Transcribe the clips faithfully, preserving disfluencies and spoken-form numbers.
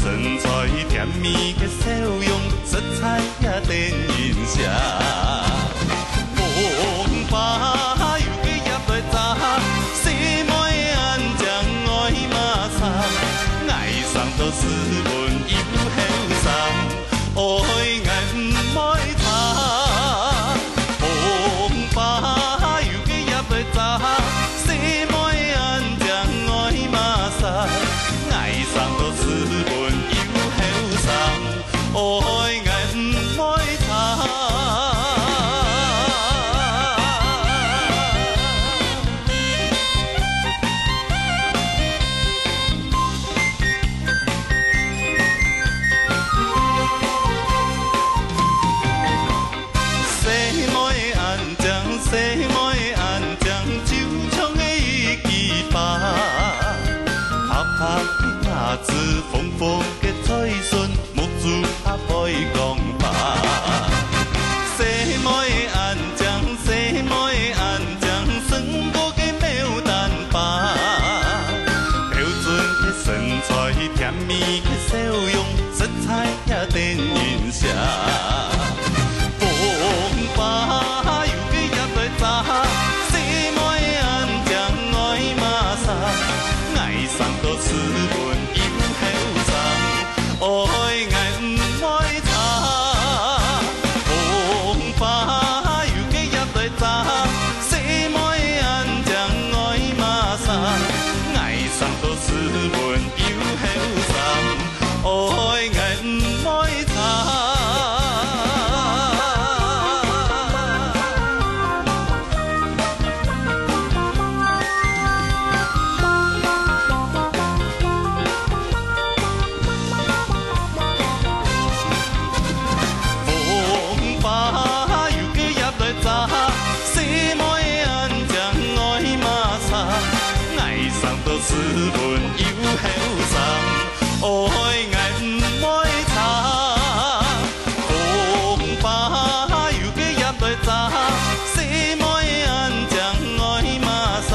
身材甜美个笑容，色彩也得人惜。风把有个葉來摘，細妹恁靚愛麼儕，愛生到斯文又後生，愛𠊎毋會差。風把有个葉來摘，細妹恁靚愛麼儕， 愛生到斯文又後生，愛𠊎毋會差。細妹恁靚，細妹恁靚，就像个一枝花。白白个葉子，紅紅个嘴唇，目珠也會講話。細妹恁靚，細妹恁靚，勝過个牡丹花。標準个身材，甜美个笑容，色彩也得人惜。 風把有个葉來摘，細妹恁靚愛麼儕，愛生到斯文又後生，愛𠊎毋會差。風把有个葉來摘，細妹恁靚愛麼儕，愛生到斯文又後生， 愛𠊎毋會差。風把有个葉來摘，細妹恁靚愛麼儕，愛生到斯文又後生。 愛𠊎毋會差。風把有个葉來摘，細妹恁靚愛麼儕，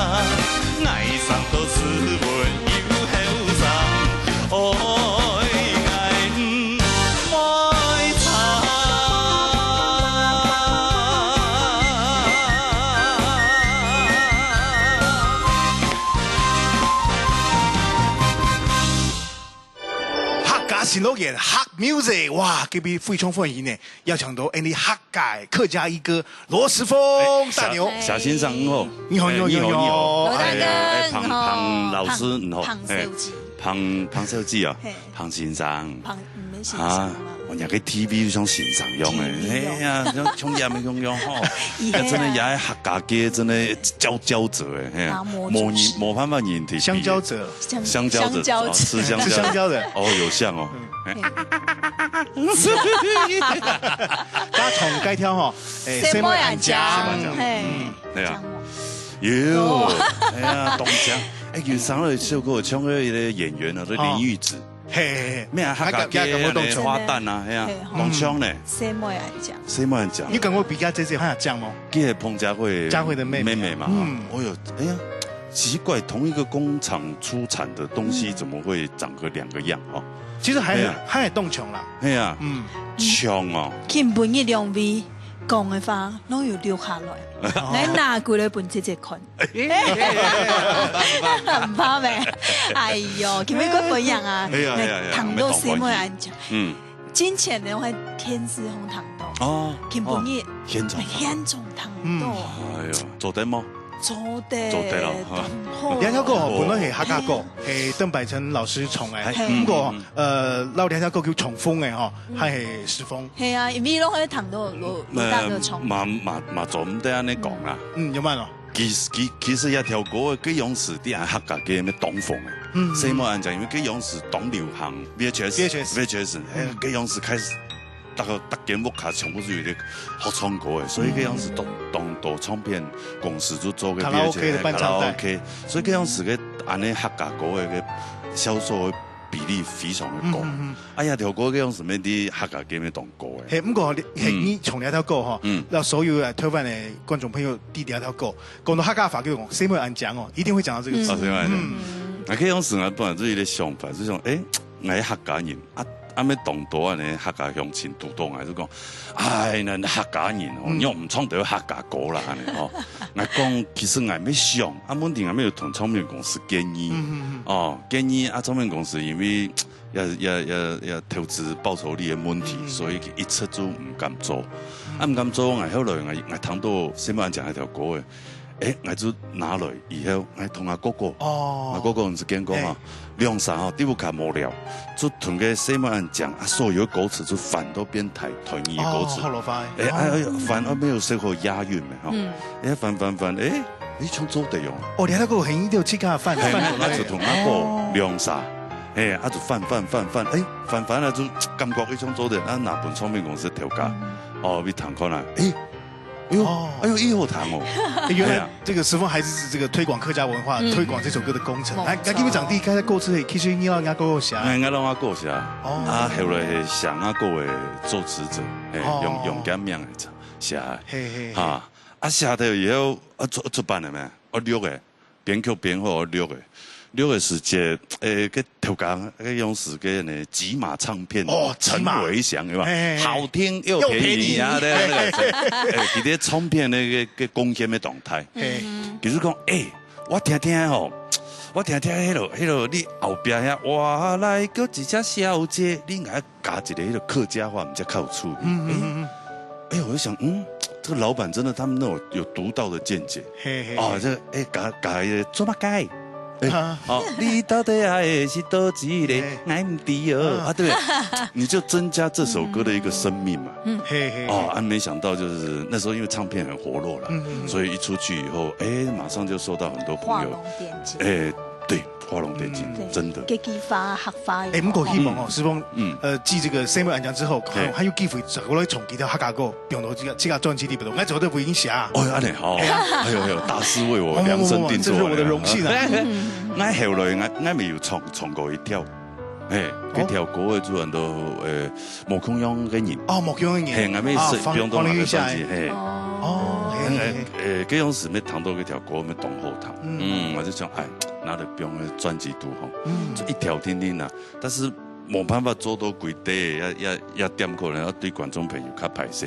愛生到斯文又後生，愛𠊎毋會差。 客家新樂園，客music，哇，今晡日非常歡喜呢，邀請到𠊎等客家个客家一哥羅時豐大牛。哎，夏，夏先生你好。你好，哎，你好，你好，你好。你好。羅大哥，哎，哎，彭，你好。彭老師，你好。彭，彭小姐。哎，彭，彭小姐啊，嘿。彭先生。彭，毋係先生啊。啊，𠊎仰个T V像先生樣个，T V哦。哎呀，像，像也毋係樣樣吼。哎呀。哎，真个也係客家个，真个佼，佼者哎，嘿啊。啊，無，無人，無辦法人提比。香蕉者。 香，香蕉者，香蕉者。哦，吃香蕉。吃香蕉的。哦，有像哦。嗯。加重該條吼，哎，細妹恁靚。細妹恁靚。嘿。嗯，對啊。有，哦。哎呀，當靚。哎，有上了一首歌，唱个一個演員啊，就林玉子。哦。嘿，嘿，嘿。咩啊，客家个那個，那個，那個，花旦啊，嘿啊，嘿，當靚呢。細妹恁靚。細妹恁靚。你感覺比較這些還要靚嗎？佢係彭佳慧，佳慧的妹妹。妹妹嘛，嗯。哦喲，哎呀， 奇怪，同一個工廠出產的東西，嗯。怎麼會長個兩個樣哦？其實還，對啊。還當像啦。係啊，嗯。像哦。今晡日兩位講个話，攏有錄下來，哦。來拿過來分姐姐看。毋怕咩？哎喲，今晡日過分樣啊！哎呀，哎呀，哎呀，聽到細妹恁靚。嗯。 之前呢，𠊎電視項聽到。哦，今晡日，哦，現場聽到。現場聽到。嗯。哎喲，做得無？做得，做得了，當好。這條歌吼，哦。本來係客家歌，係鄧百成老師唱个。哎，嗯。毋過，嗯。呃，摎這條歌曲重逢个吼，嗯。還係時豐。係啊，因為攏會聽到羅，羅大哥唱。呃，嘛，嘛，嘛做毋得恁呢講啦。嗯，有慢哦。 其實，其，其實這條歌个該央時在客家界乜當紅个。嗯。細妹恁靚，因為該央時當流行V H S，V H S。V H S，嗯。哎，該央時開始，逐個，逐間屋下全部都有一個合唱歌个，所以該央時當，嗯。當多唱片公司就做个卡拉OK个，V H S，伴唱帶。卡拉OK，所以該央時个恁呢客家歌个，个銷售个比例非常个高。嗯，嗯，嗯。哎呀，條歌該央時乜在客家界乜當高个。嘿，毋過你，嘿，嗯。你唱這條歌吼，嗯。摎所有个台灣个觀眾朋友知這條歌， 講到客家話，就講細妹恁靚哦，一定會講到這個詞。嗯。啊，細妹恁靚。嗯。啊，該央時啊，本來就有一個想法，就想，哎， ，𠊎客家人，啊，啊，乜當多恁呢客家鄉親堵到𠊎就講，哎，恁客家人哦，嗯。你毋唱得客家歌啦，恁呢吼。𠊎講，其實𠊎乜想，啊，問題𠊎乜有同唱片公司建議，嗯，嗯，嗯。哦，建議啊，唱片公司因為也，也，也，也投資報酬率个問題，嗯，嗯。所以一直就毋敢做。嗯。啊，毋敢做，𠊎後來𠊎，𠊎聽到細妹恁樣講該條歌个， 誒，𠊎就拿來以後，𠊎同阿哥哥，哦。阿哥哥毋係見過嘛，嘿。兩儕吼，底屋下無聊，就同該細妹恁樣講，啊，所有个歌詞就翻到變台，台語个歌詞。哦，學老話。誒，哦。哎，哎，翻到沒有學過押韻个吼。嗯。誒，翻，翻，翻，誒，誒，像做得用。哦，你還有很有自家翻，嘿，翻過來。那，那就同阿哥兩儕，哦。嘿，啊，就翻，翻，翻，翻，誒，翻，翻了就感覺一像做得，啊，拿分唱片公司頭家，嗯。哦，去聽看啊，誒， 哎喲，哦。哎喲，異好聽哦。哎，原來，哎呀。這個十峰還是指這個推廣客家文化，嗯。推廣這首歌的工程。沒錯。來，來，今日講第一個歌詞，其實你愛人家歌寫。哎，𠊎攏阿哥寫。哦。啊，後來係寫阿哥个作詞者，哎，哦。用，用佢名來寫。嘿，嘿，嘿。哈，啊，寫了以後，啊，出，出版了沒？哦，錄个。 編曲編好錄个，錄个時節，誒，該頭家，該用時間呢，吉馬唱片，哦，吉馬。陳維祥，有無？嘿，嘿，嘿。好聽又便宜啊，又便宜。對，那個，誒，佢个唱片那個，个貢獻个狀態。嘿。嗯。比如講，誒，我聽聽吼，我聽聽迄落，迄落你後壁遐，哇，來，叫一隻小姐，你愛 加一個迄個客家話，毋知較有趣味。嗯，嗯，嗯，嗯。誒，誒，我就想，嗯，這個老闆真的他們那種有獨到的見解。嘿，嘿，哦，嘿。這個，誒，加，加一個做麼个？誒，啊。哦，你到底愛的是多少个？嘿。𠊎毋知哦。啊。啊，對，你就增加這首歌的一個生命嘛。嗯。嘿，嘿，嘿。哦，啊，沒想到就是那時候因為唱片很活絡了，嗯，嗯，嗯。所以一出去以後，誒，馬上就受到很多朋友，畫龍點睛。誒，對，畫龍點睛，嗯。對，真的。客家話、客話。誒，毋過希望哦，嗯。十峰 嗯。呃，繼這個細妹恁樣之後，嘿。還有機會再過來唱其他客家歌，放到這個，這個專輯裡邊，𠊎做得為你寫啊。哦，恁樣好。哎呀。哎喲，哎喲，大師為我量身定做的。哦，這是我的榮幸啊。嗯。𠊎後來，𠊎，𠊎乜有唱，唱過一條，嘿，哦。這條歌个主人都，呃，無共樣个人。哦，無共樣个人。嘿，𠊎乜是啊，放，放到𠊎个專輯，放你一下。嘿。哦，嘿，嘿，嘿。呃，這樣時乜聽到這條歌，乜當好聽。嗯。嗯，𠊎就想，哎，拿來放个專輯肚吼，嗯。就一條聽聽啊。但是 無辦法做到規个，也，也，也點可能要對觀眾朋友較歹勢。